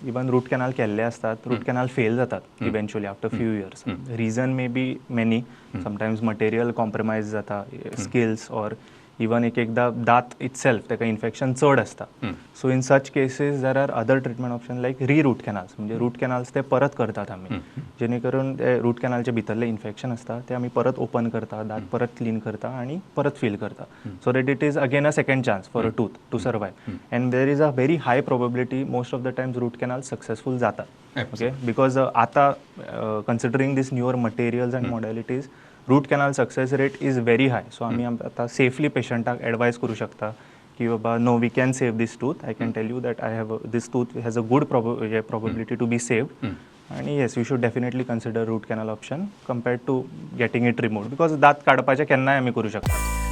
even root canal केल्ले आसतात, route canal fail जातात eventually after few years. Reason may be many. Sometimes material compromise जाता, skills, or even एक एकदां दांत इटसेल्फ ताका इन्फेक्शन चड आसता. So in such cases there are other treatment option like re root canals, म्हणजे route कॅनाल्स ते परत करतात आमी, जेणे करून ते रूट कॅनालचे भितरले इन्फेक्शन आसता ते आमी परत ओपन करता, दांत परत क्लीन करता आनी परत फील करता, so that it is again a second chance for a tooth to survive. And there is a very high probability, most of the times root canal successful जातात, ओके, because आता considering this newer materials and modalities, root canal success rate is very high. So आमी आतां safely पेशंटाक advice करूं शकता की बाबा, no, we can save this tooth. I can tell you that I have this tooth has a good probability to be saved आणि yes, you should definitely consider root canal option compared to getting it remove, because दात काडपाचे केन्नाय आमी करूं शकता.